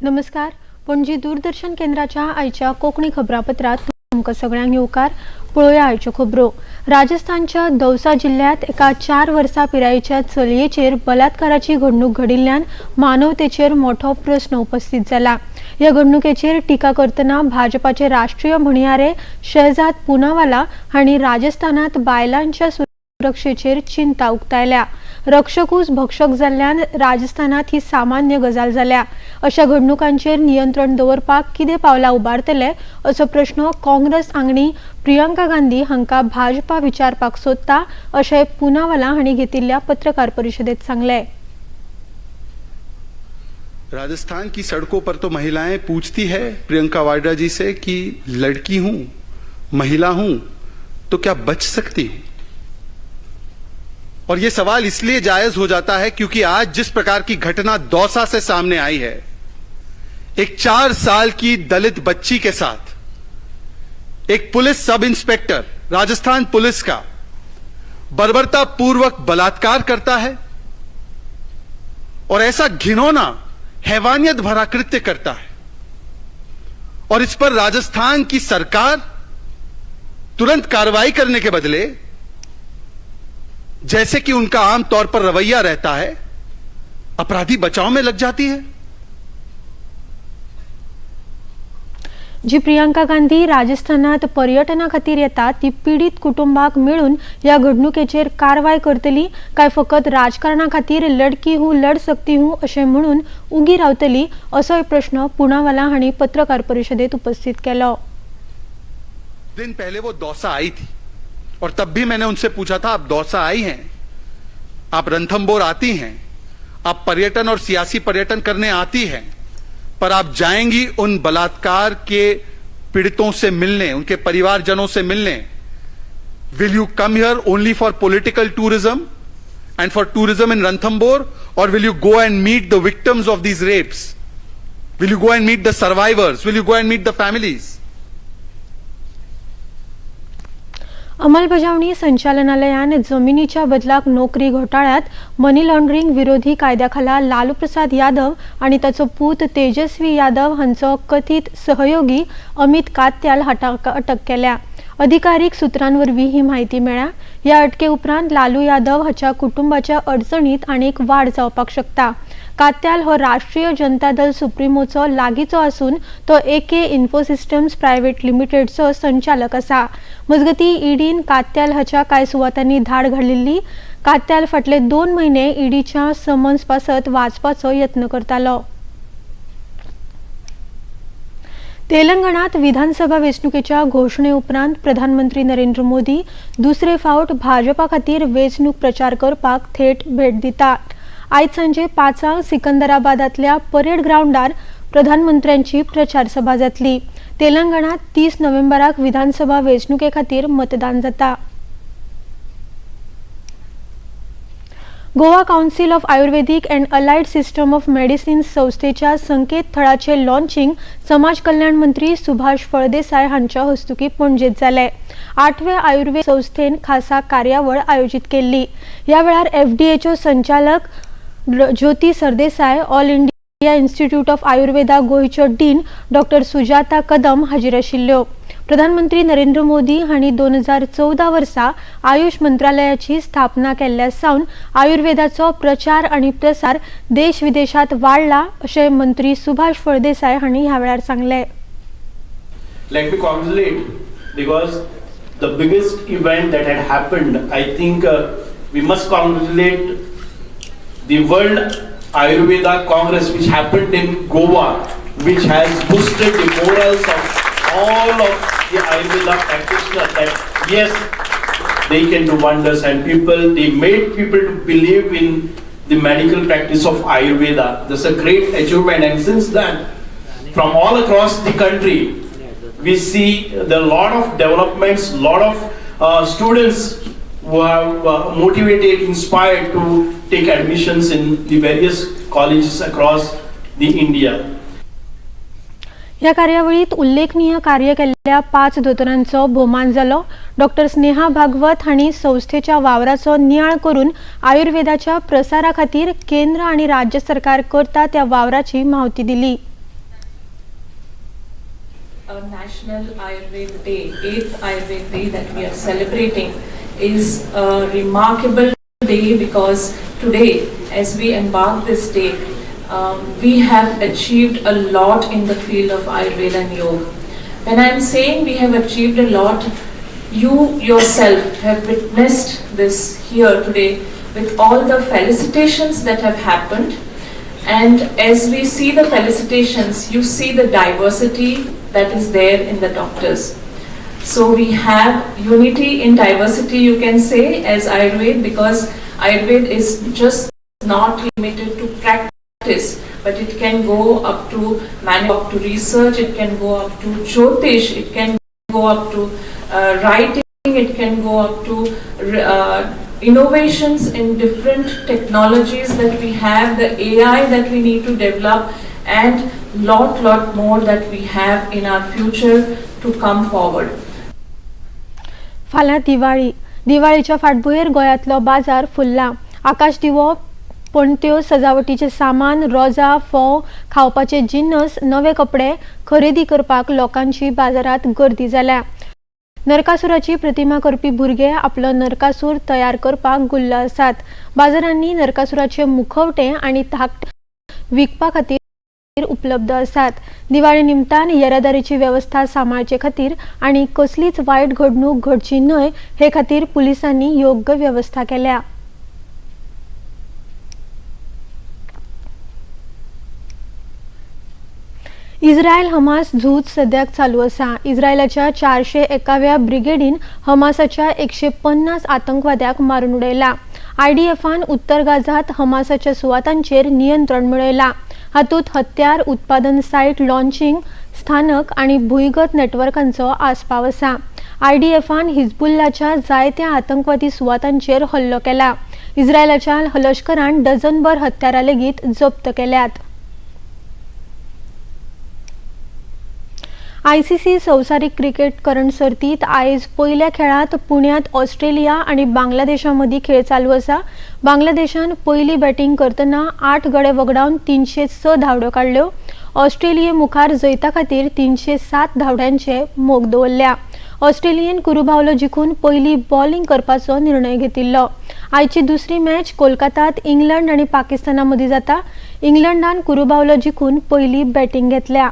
नमस्कार, पणजी दूरदर्शन केंद्राच्या आयच्या कोंकणी खबरापत्रात तुमकां सगळ्यांक येवकार. पळोवया आयच्यो खबरो. राजस्थानच्या दौसा जिल्ल्यांत एका 4 वर्सां पिरायेच्या चलयेचेर बलात्काराची घडणूक घडिल्ल्यान मानवतेचेर मोठो प्रस्न उपस्थित जाला. ह्या घडणुकेचेर टिका करतना भाजपाचे राष्ट्रीय म्हणयारे शहजाद पुनावाला हांणी राजस्थानात बायलांच्या सुरक्षेचेर चिंता उक्तायल्या. रक्षकूच भक्षक जाल्ल्यान राजस्थानात ही सामान्य गजाल जाल्या. अशा घडणुकांचेर नियंत्रण दवरपाक कितें पावलां उबारतले, असो प्रश्न काँग्रेस आंगणी प्रियंका गांधी हांकां भाजपा विचारपाक सोदता, अशें पुनावाला हांणी घेतिल्ल्या पत्रकार परिशदेत सांगलें. राजस्थान की सड़कों पर तो महिलाएं पूछती है प्रियंका वाड्रा जी से कि लड़की हूं, महिला हूं, तो क्या बच सकती हूं? और यह सवाल इसलिए जायज हो जाता है क्योंकि आज जिस प्रकार की घटना दौसा से सामने आई है, एक 4 साल की दलित बच्ची के साथ एक police sub inspector Rajasthan police का बर्बरता पूर्वक बलात्कार करता है और ऐसा घिनौना, हैवानियत भरा कृत्य करता है और इस पर राजस्थान की सरकार तुरंत कार्रवाई करने के बदले, जैसे कि उनका आम तौर पर रवैया रहता है, अपराधी बचाव में लग जाती है. जी प्रियंका गांधी राजस्थानात पर्यटना खातीर येता, ती पिडीत कुटुंबाक मेळून ह्या घडणुकेचेर कारवाय करतली काय फकत राजकारणा खातीर "लडकी हूं, लड सकती हूं" अशें म्हणून उगी रावतली, असोय प्रश्न पुनावाला हांणी पत्रकार परिशदेत उपस्थित केलो. दिन पहले वो दौसा आई थी और तब भी मैंने उनसे पूछा था, आप दौसा आई हैं, आप रणथंबोर आती हैं, आप पर्यटन और सियासी पर्यटन करने आती हैं, पर आप जाएंगी उन बलात्कार के पीड़ितों से मिलने, उनके परिवारजनों से मिलने? Will you come here only for political tourism and for tourism in Ranthambore, or will you go and meet the victims of these rapes? Will you go and meet the survivors? Will you go and meet the families? अंमलबजावणी संचालनालयान जमिनीच्या बदलाक नोकरी घोटाळ्यात money laundering विरोधी कायद्याखाला लालू प्रसाद यादव आनी ताचो पूत तेजस्वी यादव हांचो कथीत सहयोगी अमित कात्याल हाका अटक केल्या. अधिकारीक सुत्रांवरवीं ही म्हायती मेळ्ळ्या. ह्या अटके उपरांत लालू यादव हाच्या कुटुंबाच्या अडचणीत आनीक वाड जावपाक शकता. कात्याल हो राष्ट्रीय जनता दल सुप्रिमोचो लागींचो आसून तो एके इन्फोसिस्टम्स प्रायव्हेट लिमिटेडचो संचालक आसा. मजगतीं, ईडीन कात्याल हाच्या कांय सुवातांनी धाड घालिल्ली. कात्याल फाटले 2 म्हयने ईडीच्या समन्स पासत वाचपाचो यत्न करतालो. तेलंगणात विधानसभा वेंचणुकेच्या घोशणे उपरांत प्रधानमंत्री नरेंद्र मोदी दुसरे फावट भाजपा खातीर वेंचणूक प्रचार करपाक थेट भेट दितात. आयज सांजे 5 सिकंदराबादांतल्या परेड ग्रावंडार प्रधानमंत्र्यांची प्रचार सभा जातली. तेलंगणात 30 नोव्हेंबराक विधानसभा वेंचणुके खातीर मतदान जाता. Goa Council of Ayurvedic and Allied System of Medicine संस्थेच्या संकेतथळाचे लॉन्चिंग समाज कल्याण मंत्री सुभाष फळदेसाय हांच्या हस्तुकीं पणजेत जालें. आठवे आयुर्वेद संस्थेन खासा कार्यावळ आयोजीत केल्ली. ह्या वेळार एफडीएच्यो संचालक Jyoti Sardesai, All India Institute of Ayurveda गोंयच्यो dean doctor Sujata Kadam हाजीर आशिल्ल्यो. प्रधानमंत्री नरेंद्र मोदी हांणी 2014 वर्सा आयुष मंत्रालयाची स्थापना केल्ल्या सावन आयुर्वेदाचो प्रचार आनी प्रसार देश विदेशात वाडला, अशें मंत्री सुभाष फळदेसाय हांणी ह्या वेळार सांगलें. Let me congratulate because the biggest event that had happened, I think we must congratulate the World Ayurveda Congress which happened in Goa, which has boosted the morals of all of the Ayurveda practitioners that yes, they can do wonders and people, they made people to believe in the medical practice of Ayurveda. That's a great achievement, and since then, from all across the country, we see the lot of developments, lot of students who are motivated, inspired to take admissions in the various colleges across the India. ह्या कार्यावळीत उल्लेखनीय कार्य केल्ल्या पांच दोतोरांचो भोवमान जालो. Doctor Sneha Bhagwat हांणी संस्थेच्या वावराचो नियाळ करून आयुर्वेदाच्या प्रसारा खातीर केंद्र आनी राज्य सरकार करता त्या वावराची म्हायती दिली. National Ayurveda Day, 8th Ayurveda Day that we are celebrating, is a remarkable day because today, as we embark this day, we have achieved a lot in the field of Ayurveda and Yoga. When I am saying we have achieved a lot, you yourself have witnessed this here today with all the felicitations that have happened. And as we see the felicitations, you see the diversity that is there in the doctors. So we have unity in diversity, you can say, as Ayurveda, because Ayurveda is just not limited to practice, but it can go up to up to research, it can go up to Jyotish, it can go up to writing, it can go up to innovations in different technologies that we have, the AI that we need to develop, and lot more that we have in our future to come forward. फाल्यां दिवाळी. दिवाळीच्या फाटभुंयेर गोंयांतलो बाजार फुल्ला. आकाश दिवो, पणत्यो, सजावटीचे सामान, रोजां, फोव, खावपाचे जिन्नस, नवे कपडे खरेदी करपाक लोकांची बाजारांत गर्दी जाल्या. नरकासुराची प्रतिमा करपी भुरगे आपलो नरकासूर तयार करपाक गुल्ल आसात. बाजारांनी नरकासुराचे मुखवटे आनी धाकटे विकपा खातीर उपलब्ध आसात. दिवाळी निमतान येरादारीची वेवस्था सांबाळचे खातीर आनी कसलीच वायट घडणूक घडची न्हय हे खातीर पुलिसांनी योग्य वेवस्था केल्या. इस्रायल हमास झूज सद्याक चालू आसा. इस्रायलाच्या 401व्या ब्रिगेडीन हमासाच्या 150 आतंकवाद्याक मारून उडयला. आयडीएफान उत्तर गाझात हमासाच्या सुवातांचेर नियंत्रण मेळयला. हातूंत हत्यार उत्पादन सायट, लॉन्चिंग स्थानक आनी भुंयगत नेटवर्कांचो आस्पाव आसा. आयडीएफान हिजबुल्लाच्या जायत्या आतंकवादी सुवातांचेर हल्लो केला. इस्रायलाच्या लश्करान डझनभर हत्यारां लेगीत जप्त केल्यात. आयसीसी संवसारीक क्रिकेट करंड सर्तीत आयज पयल्या खेळांत पुण्यांत ऑस्ट्रेलिया आनी बांगलादेशा मदीं खेळ चालू आसा. बांगलादेशान पयली बॅटींग करतना 8 गडे वगडावन 306 धांवड्यो काडल्यो. ऑस्ट्रेलिये मुखार जैता खातीर 307 धांवड्यांचे मोख दवरल्या. ऑस्ट्रेलियेन कुरुबावलो जिखून पयली बॉलिंग करपाचो निर्णय घेतिल्लो. आयची दुसरी मॅच कोलकातात इंग्लंड आनी पाकिस्ताना मदीं जाता. इंग्लंडान कुरुबावलो जिखून पयली बॅटींग घेतल्या.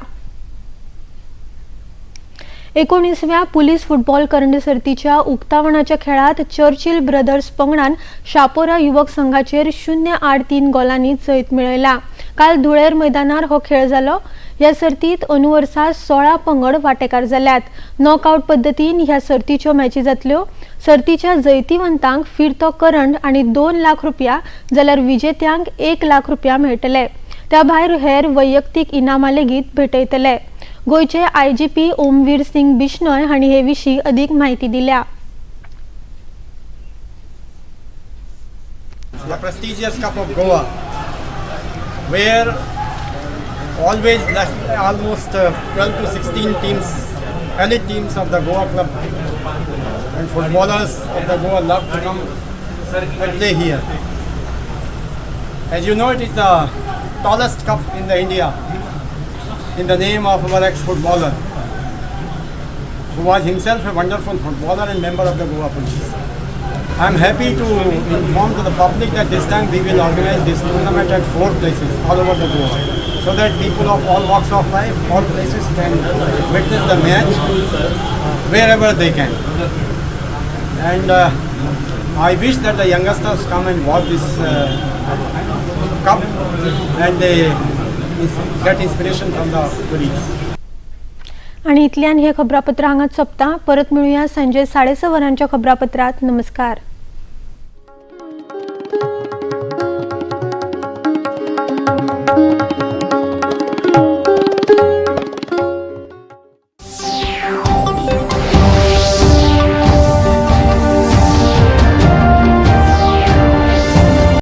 19व्या पुलीस फुटबॉल करंड सर्तीच्या उक्तावणाच्या खेळात चर्चिल ब्रदर्स पंगडान शापोरा युवक संघाचेर 0-3 गोलांनी जैत मेळयला. काल धुळेर मैदानार हो खेळ जालो. ह्या सर्तीत अंदू वर्सा 16 पंगड वांटेकार जाल्यात. नॉकआउट पद्दतीन ह्या सर्तीच्यो मॅची जातल्यो. सर्तीच्या जैतिवंतांक फिरतो करंड आनी 2 लाख रुपया जाल्यार विजेत्यांक 1 लाख रुपया मेळटले. त्या भायर हेर वैयक्तीक इनामां लेगीत भेटयतले. गोंयचे आयजीपी ओमवीर सिंग बिश्नोय हांणी हे विशीं अदीक म्हायती दिल्या. The prestigious Cup of Goa, where always almost 12 to 16 teams, elite teams of the Goa club and footballers of the Goa love to come and play here. As you know, it is the tallest cup in the India, in the name of our ex-footballer, who was himself a wonderful footballer and member of the Goa Police. I am happy to inform to the public that this time we will organize this tournament at 4 places all over the Goa, so that people of all walks of life, all places can witness the match wherever they can. And I wish that the youngsters come and watch this cup and they get inspiration from the police. आणि इतल्यान हे खबरापत्र हांगाच सोंपता. परत मेळुया सांजे 6:30 वरांच्या खबरापत्रात. नमस्कार.